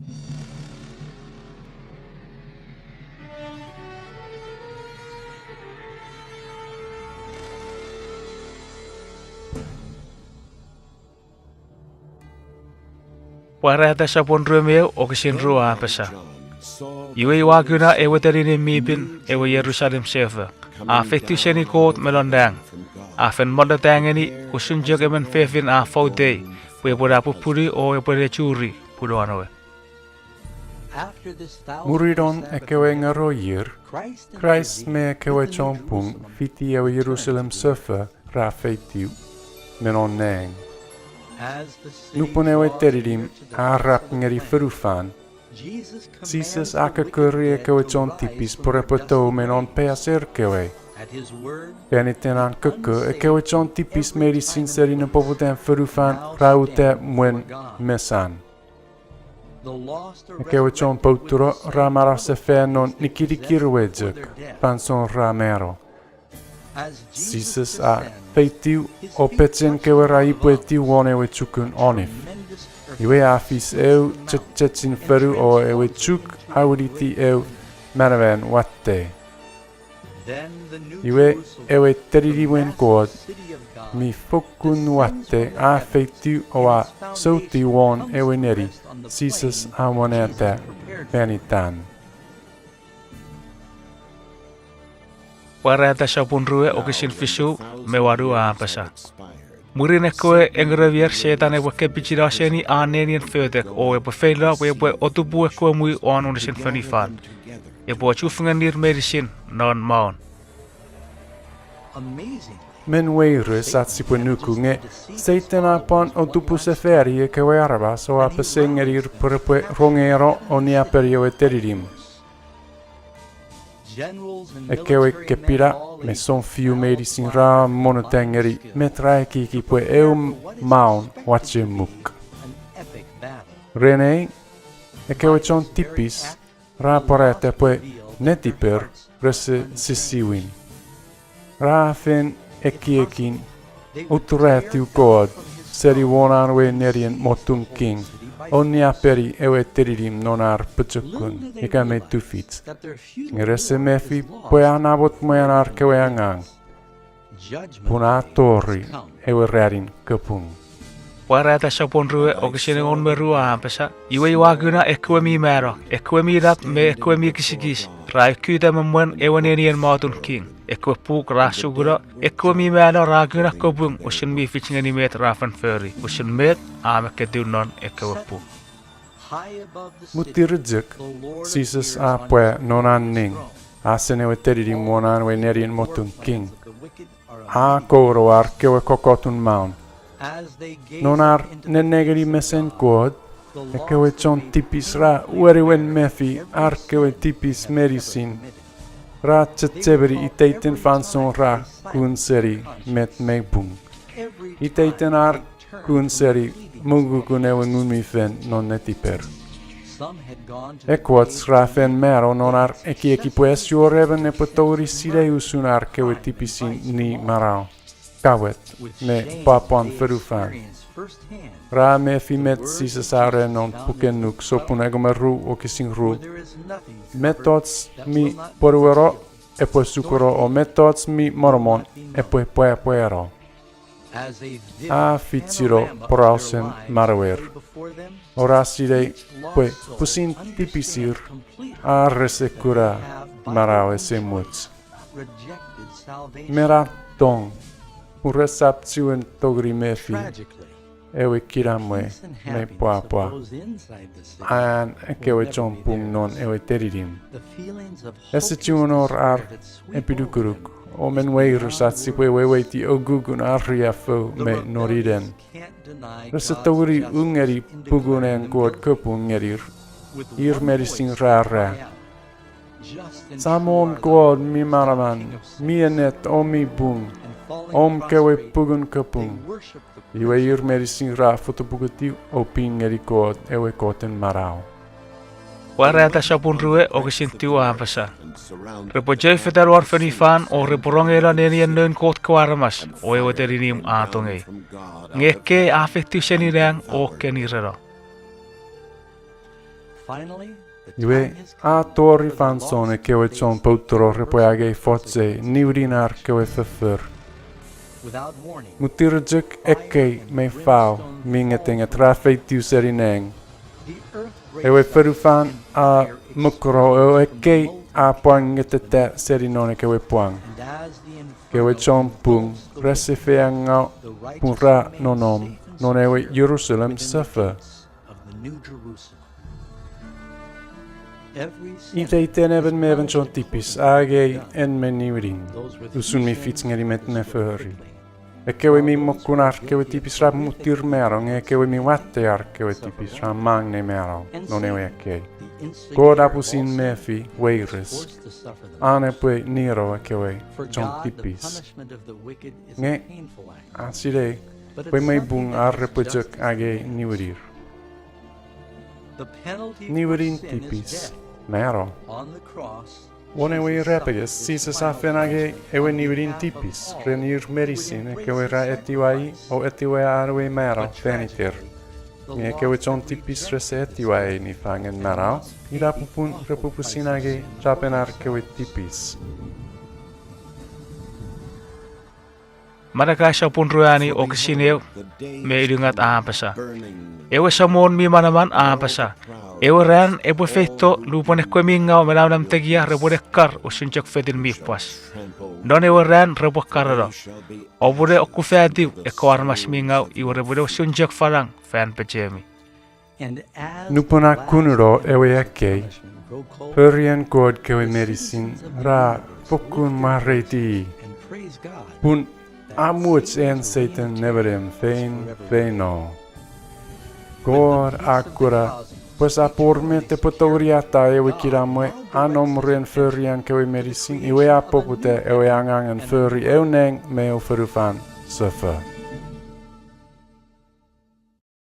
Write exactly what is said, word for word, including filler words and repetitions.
Pwarata sopun rue me eu wokisin ru a apasa: Iwe ua kuna ewe teninimw mi pin ewe Jerusalem sefo, a feitiw seni Kot me non nang, a fen monnota ngeni usun chok emon fefin a foutei pwe epwe ne pupunu o epwe ne churi punuan we. Mwirin ekkewe engorou ier, Kraist me ekkewe chon pung fiti ewe Jerusalem sefo ra feitiw me non nang. Nupwen ewe teninimw a arap ngeni fonufan, Jises a kokori ekkewe chon tipis pwe repwe tou me non peaser kewe. Fan iten an koko, ekkewe chon tipis meinisin seni nepoputan fonufan ra uta mwen mesan. Ekkewe chon poutuno ra manausefan non nikinikir we chok fansoun ra mano. Jises a feitiw o pechen kewe ra ipwetiw won ewe chukun Onif. Iwe a fis eu chechechin fonu o ewe chuk a winiti eu manaman watte. Iwe ewe teninimwen Kot mi fokkun watte a feitiw o a soutiw won ewe neni Jises a monnota fan itan. Pwarata sopun rue wokisin fisu me wanu a apasa: Mwirin ekkewe engerou ier Setan epwe kepichino seni an nenien fotek o epwe feino pwe epwe otupu ekkewe mwu won unusen fonufan. Epwe ochufengenir meinisin non maun. Men weires ach sipwe nuku nge Setan a pwan otupu sefani ekkewe aramas o a pesei ngenir pwe repwe rongeno o niapeni ewe teninimw. Ekkewe kepina me sounfiu meinisin ra monnota ngeni met ra ekieki pwe eu maun wachemuk. Ren ei, ekkewe chon tipis ra pwarata pwe netiper rese sisiwin. Ra fen ekiekin uturatiw Kot seni won an we nenien motun king o niapeni ewe teninimw non ar pochokun ika me tufich, nge rese mefi pwe a namot mwan ar kewe angang, pun a tori ewe ranin kapung. Pwarata sopun rue wokisin engon me ru a apasa: Iwe ua kuna ekkewe mi mano, ekkewe mi nap me ekkewe mi kisikis ra ukuta me mwen ewe nenien motun king. Ekkewe puk ra sukuno, ekkewe mi mano ra kuna kapung usun mi fich ngeni met ra fen fori, usun met a meketiw non ekkewe puk. Muttir chok, Jises a pwa non an ning, asen ewe teninimw won an we nenien motun king. A kouno ar kewe kokkotun maun. Non ar nenengeni mesen Kot, ekkewe chon tipis ra wenewen mefi ar kewe tipis meinisin. Ra chechemeni iteiten fansoun ra kun seni met mei pung, iteiten ar kun seni mongungun ewe Ngun mi Fel non netiper. Ekkoch ra fen mano non ar ekieki pwe ese wor emon epwe tongeni sinei usun ar kewe tipisin ni manau, kawet, me pwapwan fonufan. Ra mefi met Jises a ura non puken Nuk sopun engon me ru wokisin ru: Mettoch mi pwonueno epwe sukuno o mettoch mi monomon epwe pwapwano. A fichino porausen manauer, o ra sinei pwe pwisin tipisir a rese kuna manau esemuch. Mena tong, pun resap chiwen tongeni mefi ewe kinamwe me pwapwa an ekkewe chon pung non ewe teninimw. Ese chiwen wor ar epinukunuk, o men weires ach sipwe weweiti ukukun ar riaffou me noninen. Rese tongeni ungeni pungun an Kot kapung ngenir, ir meinisin ra ura: Samon Kot mi manaman, mi ennet o mi pung, om kewe pungun kapung. Iwe ir meinisin ra fotopukutiw o pin ngeni Kot ewe Koten manau. Pwarata sopun rue wokisin tiw a apasa: Repwe choufetan won fonufan o repwe rongeno nenien noun Kot kewe aramas, o ewe teninimw a tongei. Nge ekkei a feitiw seni nang o kenireno. Iwe, a tori fansoun ekkewe chon pouteno repwe angei fochei niwinin ar kewe foffor. Muttir chok ekkei me fau mi ngetenget ra feitiw seni nang. Ewe fonufan a mokuno o ekkei a pwan ngeteta seni non ekkewe pwang. Kewe chon pung rese feiengau pun ra nonnom non ewe Jerusalem sefo. Iteiten emon me emon chon tipis a angei en me niwinin, usun mi fich ngeni met ne fori. Ekkewe mi mokun ar kewe tipis ra muttir mano, nge ekkewe mi watte ar kewe tipis ra mang ne mano non ewe ekkei. Kot a pusin mefi weires an epwe nino ekkewe chon tipis. Nge a sinei pwe mei pung ar repwe chok angei niwinir. Niwinin tipis, mano. Won ewe irapenges, Jises a fen angei ewe niwinin tipis ren ir meinisin ekkewe ra etiwa i o etiwa an ewe mano fan iter. Nge ekkewe chon tipis rese etiwa ei niffangen manau, ina popun repwe pwisin angei chapen ar kewe tipis. Malakai sopun ruanu wokisin eu me unungat a apasa, ewe Samon mi manaman a apasa, ewe ran epwe feito nupwen ekkewe mi ngaw me namanam tekia repwe ne kar usun chok fetin mi pwas. Non ewe ran repwe kareno. Oupwe ne okufatiw ekkewe aramas mi ngaw iwe repwe ne usun chok fanang fan pechemi. Nupwen a kununo ewe ekkei, forien Kot kewe meinisin ra fokkun mwareiti i, pun a much an Setan nemenem feinfeino. Kot a kuna pwe esap wor met epwe tongeni ata ewe kinamwe a nom ren forian kewe meinisin, iwe a poputa ewe angangen fori eu nang me eu fonufan sefo.